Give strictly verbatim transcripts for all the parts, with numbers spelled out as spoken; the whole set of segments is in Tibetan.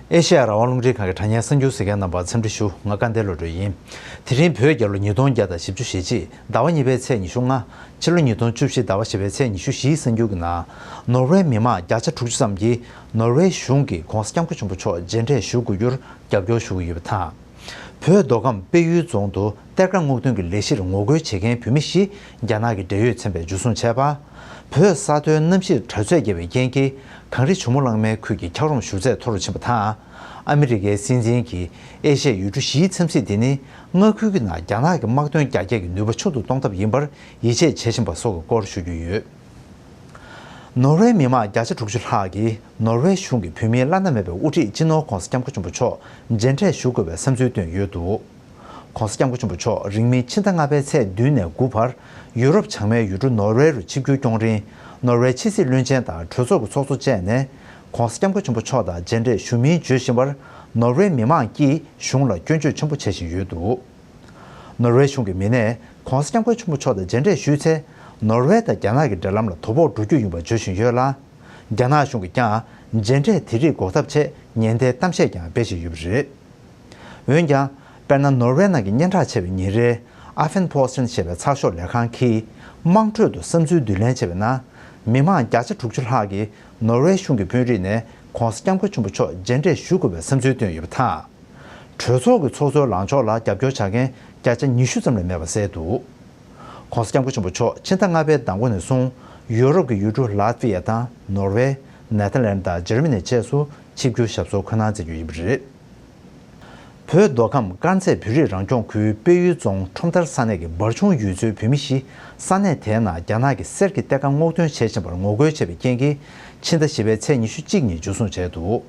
ཨེ་ཤེ་ཡ་རང་དབང་རླུང་འཕྲིན་ཁང་གི་དྲ་བརྙན་གསར་འགྱུར་གཟིགས་མཁན་རྣམ་པར་འཚམས་འདྲི་ཞུ། ང་སྐལ་ལྡན་བློ་གྲོས་ཡིན། དེ་རིང་བོད་རྒྱལ་ལོ་ཉིས་སྟོང་བརྒྱ་དང་བཞི་བཅུ་ཞེ་གཅིག་ཟླ་བ་གཉིས་པའི་ཚེས་ཉི་ཤུ་ལྔ། ཕྱི་ལོ་ཉིས་སྟོང་བཅུ་བཞི་ཟླ་བ་བཞི་པའི་ཚེས་ཉི་ཤུ་བཞིའི་གསར་འགྱུར་གྱི་ནང་། ནོར་ཝེ་མི་མང་བརྒྱ་ཆ་དྲུག་ཅུ་ཙམ་གྱིས་ནོར་ཝེ་གཞུང་གིས་༧གོང་ས་༧སྐྱབས་མགོན་ཆེན་པོ་མཆོག་མཇལ་འཕྲད་ཞུ་དགོས་རྒྱུར་རྒྱབ་སྐྱོར་ཞུ་གི་ཡོད་པ་དང་། བོད་མདོ་ཁམས་དཔལ་ཡུལ་རྫོང་དུ་གཏེར་ཁ་སྔོག་འདོན་གྱི་ལས་གཞིར་ངོ་རྒོལ་བྱེད་མཁན་བོད་མི་བཞི་རྒྱ་ནག་གི་འབྲེལ་ཡོད་ཚན་པས་འཇུ་བཟུང་བྱས་པ། བོད་ས་མཐོའི་གནམ་གཤིས་དྲོད་ཚད་བརྒྱབ་པའི་རྐྱེན་གྱིས་གངས་རི་ཇོ་མོ་གླང་མའི་ཁུལ་གྱི་འཁྱགས་རོམ་ཞུ་ཚད་མཐོ་རུ་ཕྱིན་པ་དང་། ཨ་མི་རི་ཀའི་སྲིད་འཛིན་གྱིས་ཨེ་ཤ་ཡའི་ཡུལ་གྲུ་བཞིའི་འཚམས་གཟིགས་འདི་ནི་མངའ་ཁུལ་གྱི་ནང་རྒྱ་ནག་གི་དམག་དོན་རྒྱ་སྐྱེད་ཀྱི་ནུས་པ་ཆུང་དུ་གཏོང་ཐབས་ཡིན་པར་ཡིད་ཆེས་བྱེད་བཞིན་པ་སོགས་ཀྱི་སྐོར་ཞུ་རྒྱུ་ཡོད། ནོར་ཝེ་མི་མང་བརྒྱ་ཆ་དྲུག་ཅུ་ལྷག་གིས་ནོར་ཝེ་གཞུང་གིས་བོད་མིའི་བླ་ན་མེད་པའི་དབུ་ཁྲིད་སྤྱི་ནོར་༧གོང་ས་༧སྐྱབས་མགོན་ཆེན་པོ་མཆོག་མཇལ་འཕྲད་ཞུ་དགོས་པའི་བསམ་ཚུལ་བཏོན་ཡོད་འདུག ༧གོང་ས་༧སྐྱབས་མགོན་ཆེན་པོ་མཆོག་རིང་མིན་ཕྱི་ཟླ་ལྔ་པའི་ཚེས་བདུན་ནས་དགུ་བར་ཡུ་རོབ་བྱང་མའི་ཡུལ་གྲུ་ནོར་ཝེ་རུ་ཆིབས་བསྒྱུར་སྐྱོང་རིང་། ནོར་ཝེ་ཕྱི་སྲིད་བློན་ཆེན་དང་གྲོས་ཚོགས་ཀྱི་ཚོགས་གཙོ་བཅས་ནས་༧གོང་ས་༧སྐྱབས་མགོན་ཆེན་པོ་མཆོག་དང་མཇལ་འཕྲད་ཞུ་མིན་བརྗོད་བཞིན་པར། ནོར་ཝེ་མི་མང་གིས་གཞུང་ལ་སྐྱོན་བརྗོད་ཆེན་པོ་བྱེད་བཞིན་ཡོད་འདུག་ནོར་ཝེ་གཞུང་གི་མི་སྣས་༧གོང་ས་༧སྐྱབས་མགོན་ཆེན་པོ་མཆོག་དང་མཇལ་འཕྲད་ཞུས་ཚེ། ནོར་ཝེ་དང་རྒྱ་ནག་གི་འབྲེལ་ལམ་ལ་དོ་ཕོག་འགྲོ་རྒྱུ་ཡིན་པ་བརྗོད་བཞིན་ཡོད་ལ། རྒྱ་ནག་གཞུང་གིས་ཀྱང་མཇལ་འཕྲད་དེ་རིགས་འགོག་ཐབས་ཆེད་ཉེན་བརྡའི་གཏམ་བཤད་ཀྱང་སྤེལ་བཞིན་ཡོད་པ་རེད། འོན་ཀྱང་། དཔེར་ན། ནོར་ཝེ་ནང་གི་སྙན་གྲགས་ཆེ་བའི་ཉིན་རེའི་Aftenposten ཞེས་པའི་ཚགས་ཤོག་ལས་ཁང་གིས་དམངས་ཁྲོད་དུ་བསམ་ཚུལ་བསྡུ་ལེན་བྱས་པའི་ནང་། མི་མང་བརྒྱ་ཆ་དྲུག་ཅུ་ལྷག་གིས་ནོར་ཝེ་གཞུང་གི་དཔོན་རིགས་ནས་༧གོང་ས་༧སྐྱབས་མགོན་ཆེན་པོ་མཆོག་མཇལ་འཕྲད་ཞུ་དགོས་པའི་བསམ་ཚུལ་བཏོན་ཡོད་པ་དང་། གྲོས་ཚོགས་ཀྱི་ཚོགས་གཙོའི་ལངས་ཕྱོགས་ལ་རྒྱབ་སྐྱོར་བྱ་མཁན་བརྒྱ་ཆ་ཉི་ཤུ་ཙམ་ལས་མེད་པ་གསལ་འདུག ༧གོང་ས་༧སྐྱབས་མགོན་ཆེན་པོ་མཆོག་ཕྱི་ཟླ་ལྔ་པའི་ཟླ་མགོ་ནས་བཟུང་ཡུ་རོབ་ཀྱི་ཡུལ་གྲུ་ལ་ཏི་ཝི་ཡ་དང་ནོར་ཝེ། ནེ་ཐར་ལན་དང་འཇར་མ་ནི་བཅས་སུ་ཆིབས་བསྒྱུར་ཞབས་སོར་འཁོད་གནང་མཛད་རྒྱུ་ཡིན་པ་རེད། བོད་མདོ་ཁམས་དཀར་མཛེས་བོད་རིགས་རང་སྐྱོང་ཁུལ་དཔལ་ཡུལ་རྫོང་ཁྲོམ་ཐར་ས་གནས་ཀྱི་འབར་ཆུང་ཡུལ་ཚོའི་བོད་མི་བཞི་ས་གནས་དེའི་ནང་རྒྱ་ནག་གི་གསེར་གྱི་གཏེར་ཁ་སྔོག་འདོན་བྱེད་བཞིན་པར་ངོ་རྒོལ་བྱས་པའི་རྐྱེན་གྱིས་ཕྱི་ཟླ་བཞི་པའི་ཚེས་ཉི་ཤུ་གཅིག་ཉིན་འཇུ་བཟུང་བྱས་འདུག་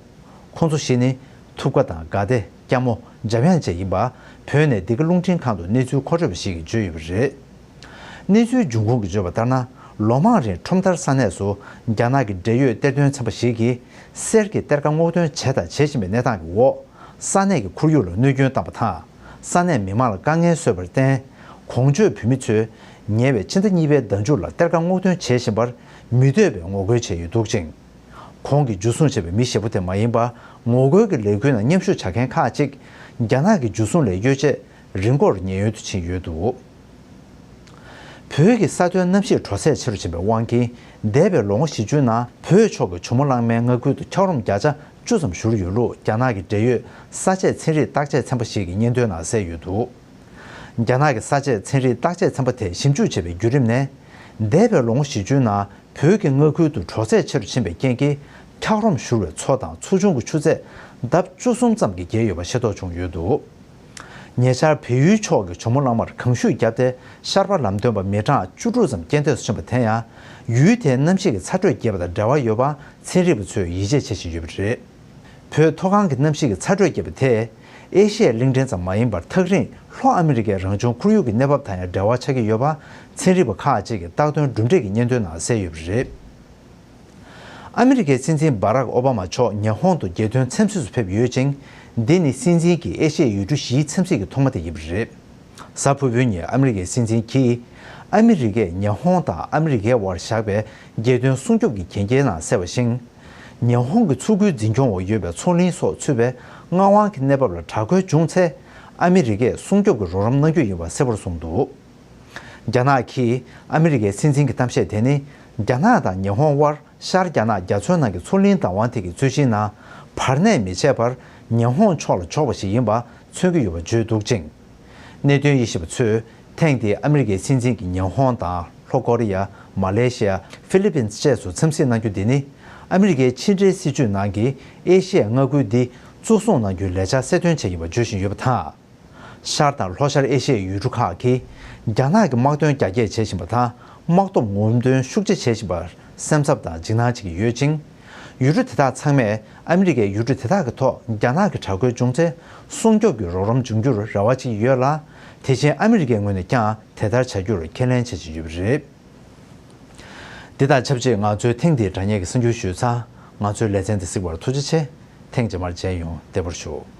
ཁོང་ཚོ་བཞི་ནི་ཐུབ་དགའ་དང་དགའ་བདེ། སྐྱ་མོ། འཇམ་དབྱངས་བཅས་ཡིན་པ་བོད་ནས་འདི་ག་རླུང་འཕྲིན་ཁང་དུ་གནས་ཚུལ་མཁོ་སྤྲོད་པ་ཞིག་གིས་བརྗོད་ཡོད་པ་རེད། གནས་ཚུལ་འབྱུང་ཁུངས་ཀྱིས་བརྗོད་པ་ལྟར་ན། ལོ་མང་རིང་ཁྲོམ་ཐར་ས་གནས་སུ་རྒྱ་ནག་གི་འབྲེལ་ཡོད་གཏེར་འདོན་ཚན་པ་ཞིག་གིས་གསེར་གྱི་གཏེར་ཁ་སྔོག་འདོན་བྱས་དང་བྱེད་བཞིན་པའི་གནས་སྟངས་ཀྱི་འོག་ས་གནས་ཀྱི་ཁོར་ཡུག་ལ་གནོད་སྐྱོན་བཏང་བ་དང་། ས་གནས་མི་མང་ལ་དཀའ་ངལ་བཟོས་པར་བརྟེན། གོང་བརྗོད་བོད་མི་ཚོས་ཉེ་བའི་ཕྱི་ཟླ་གཉིས་པའི་ཟླ་མཇུག་ལ་གཏེར་ཁ་སྔོག་འདོན་བྱེད་བཞིན་པར་མི་འདོད་པའི་ངོ་རྒོལ་བྱས་ཡོད་འདུག་ཅིང་། ཁོང་གིས་འཇུ་བཟུང་བྱས་པའི་མི་ཞེ་པོ་དེ་མ་ཡིན་པར་ངོ་རྒོལ་གྱི་ལས་འགུལ་ནང་མཉམ་ཞུགས་བྱ་མཁན་ཁག་ཅིག་རྒྱ་ནག་གི་འཇུ་བཟུང་ལས་གཡོལ་ཆེད་རི་མགོར་ཉེན་གཡོལ་དུ་ཕྱིན་ཡོད་འདུག་བོད་ཀྱི་ས་མཐོའི་གནམ་གཤིས་དྲོ་ཚད་ཆེ་རུ་ཕྱིན་པའི་དབང་གིས་འདས་པའི་ལོ་ངོ་བཞི་བཅུའི་ནང་བོད་ཕྱོགས་ཀྱི་ཇོ་མོ་གླང་མའི་མངའ་ཁུལ་དུ་འཁྱགས་རོམ་བརྒྱ་ཆ་བཅུ་ཙམ་བཞུར་ཡོད་ལུགས་རྒྱ་ནག་གི་འབྲེལ་ཡོད་ས་དཔྱད་ཚན་རིག་བརྟག་དཔྱད་ཚན་པ་ཞིག་གི་སྙན་ཐོའི་ནང་གསལ་ཡོད་འདུག་རྒྱ་ནག་གི་ས་དཔྱད་ཚན་རིག་བརྟག་དཔྱད་ཚན་པ་དེས་ཞིབ་འཇུག་བྱས་པའི་བརྒྱུད་རིམ་ནས། འདས་པའི་ལོ་ངོ་བཞི་བཅུའི་ནང་བོད་ཀྱི་མངའ་ཁུལ་དུ་དྲོ་ཚད་ཆེ་རུ་ཕྱིན་པའི་རྐྱེན་གྱིས་འཁྱགས་རོམ་བཞུར་བའི་མཚོ་དང་མཚོ་ཆུང་གི་ཆུ་ཚད་ལྡབ་བཅུ་གསུམ་ཙམ་གྱིས་བརྒལ་ཡོད་པ་ཤེས་རྟོགས་བྱུང་ཡོད་འདུག་ཉེ་ཆར་བལ་ཡུལ་ཕྱོགས་ཀྱི་ཇོ་མོ་གླང་མར་གངས་ཤུད་བརྒྱབ་སྟེ་ཤར་པ་ལམ་སྟོན་པ་མི་གྲངས་བཅུ་དྲུག་ཙམ་རྐྱེན་འདས་སུ་ཕྱིན་པ་དེ་ཡང་ཡུལ་དེའི་གནམ་གཤིས་ཀྱི་ཚ་དྲོད་རྒྱས་པ་དང་འབྲེལ་བ་ཡོད་པ་ཚན་རིག་པ་ཚོས་ཡིད་ཆེས་བྱེད་བཞིན་ཡོད་པ་རེད། བོད་མཐོ་སྒང་གི་གནམ་གཤིས་ཀྱི་ཚ་དྲོད་རྒྱས་པ་དེས་ཨེ་ཤི་ཡའི་གླིང་ཕྲན་ཙམ་མ་ཡིན་པར་ཐག་རིང་ལྷོ་ཨ་མི་རི་ཀའི་རང་བྱུང་ཁོར་ཡུག་གི་གནས་བབ་དང་ཡང་འབྲེལ་བ་ཆགས་ཀྱི་ཡོད་པ་ཚན་རིག་པ་ཁག་ཅིག་གིས་བཏགས་དོན་གྲུབ་འབྲས་ཀྱི་སྙན་ཐོའི་ནང་གསལ་ཡོད་པ་རེད། ཨ་མི་རི་ཀའི་སྲིད་འཛིན་སྦ་རག་ཨོ་བྷ་མ་མཆོག་ཉི་ཧོང་དུ་རྒྱལ་དོན་འཚམས་གཟིགས་སུ་ཕེབས་ཡོད་ཅིང་། འདི་ནི་སྲིད་འཛིན་གྱི་ཨེ་ཤི་ཡའི་ཡུལ་གྲུ་བཞིའི་འཚམས་གཟིགས་ཀྱི་ཐོག་མ་དེ་ཡིན་པ་རེད། གཟའ་ཕུར་བུའི་ཉིན་ཨ་མི་རི་ཀའི་སྲིད་འཛིན་གྱིས་ཨ་མི་རི་ཀས་ཉི་ཧོང་དང་ཨ་མི་རི་ཀའི་དབར་བཞག་པའི་རྒྱལ་དོན་སྲུང་སྐྱོབ་ཀྱི་གན་རྒྱའི་ནང་གསལ་བ་བཞིན། ཉི་ཧོང་གི་མཚོ་ཁུལ་འཛིན་སྐྱོང་འོག་ཡོད་པའི་མཚོ་གླིང་སོགས་ཚུད་པའི་མངའ་དབང་གི་གནས་བབ་ལ་དྲག་རྒོལ་བྱུང་ཚེ། ཨ་མི་རི་ཀས་སྲུང་སྐྱོབ་ཀྱི་རོགས་རམ་གནང་རྒྱུ་ཡིན་པ་གསལ་པོར་གསུངས་འདུག་རྒྱ་ནག་གིས་ཨ་མི་རི་ཀའི་སྲིད་འཛིན་གྱི་གཏམ་བཤད་དེ་ནི། རྒྱ་ནག་དང་ཉི་ཧོང་དབར་ཤར་རྒྱ་ནག་རྒྱ་མཚོའི་ནང་གི་མཚོ་གླིང་བདག་དབང་ཐད་ཀྱི་རྩོད་གཞིའི་ནང་བར་གནས་མི་བྱེད་པར་ཉི་ཧོང་ཕྱོགས་ལ་འཇོག་པ་ཞིག་ཡིན་པ་མཚོན་གྱི་ཡོད་པ་བརྗོད་འདུག་ཅིང་། གནད་དོན་དབྱེ་ཞིབ་པ་ཚོས་ཐེངས་འདིའི་ཨ་མི་རི་ཀའི་སྲིད་འཛིན་གྱི་ཉི་ཧོང་དང་ལྷོ་ཀོ་རི་ཡ། མ་ལེ་ཤི་ཡ། ཧྥི་ལི་པིན་བཅས་སུ་འཚམས་གཟིགས་གནང་རྒྱུ་འདི་ནི། ཨ་མི་རི་ཀའི་ཕྱི་འབྲེལ་སྲིད་ཇུས་ནང་གི་ཨེ་ཤི་ཡའི་མངའ་ཁུལ་འདི་གཙོ་བཟུང་གནང་རྒྱུའི་ལས་འཆར་གསལ་སྟོན་བྱས་ཡིན་པ་བརྗོད་བཞིན་ཡོད་པ་དང་། ཤར་དང་ལྷོ་ཤར་ཨེ་ཤི་ཡའི་ཡུལ་གྲུ་ཁག་གིས་རྒྱ་ནག་གི་དམག་དོན་རྒྱ་སྐྱེད་བྱེད་བཞིན་པ་དང་། དམག་སྟོབས་ངོམ་སྟོན་ཤུགས་ཆེ་བྱེད་བཞིན་པར་སེམས་འཚབ་དང་འཇིགས་སྣང་བྱེད་ཀྱི་ཡོད་ཅིང་། ཡུལ་གྲུ་དེ་དག་ཚང་མས་ཨ་མི་རི་ཀས་ཡུལ་གྲུ་དེ་དག་གི་ཐོག་རྒྱ་ནག་གི་དྲག་རྒོལ་བྱུང་ཚེ་སྲུང་སྐྱོབ་ཀྱི་རོགས་རམ་འབྱུང་རྒྱུར་རེ་བ་བྱེད་ཀྱི་ཡོད་ལ། དེ་བཞིན་ཨ་མི་རི་ཀའི་ངོས་ནས་ཀྱང་དེ་ལྟར་བྱ་རྒྱུར་ཁས་ལེན་བྱེད་བཞིན་ཡོད་པ་རེད། འདི་དང་ཆབས་ཅིག་ང་ཚོའི་ཐེངས་འདིའི་དྲ་བརྙན་གྱི་གསར་འགྱུར་ཞུས་ཚར། ང་ཚོའི་ལེ་ཚན་འདི་གཟིགས་པར་ཐུགས་རྗེ་ཆེ། ཐེངས་རྗེས་མར་མཇལ་ཡོང་། བདེ་པོར་བཞུགས།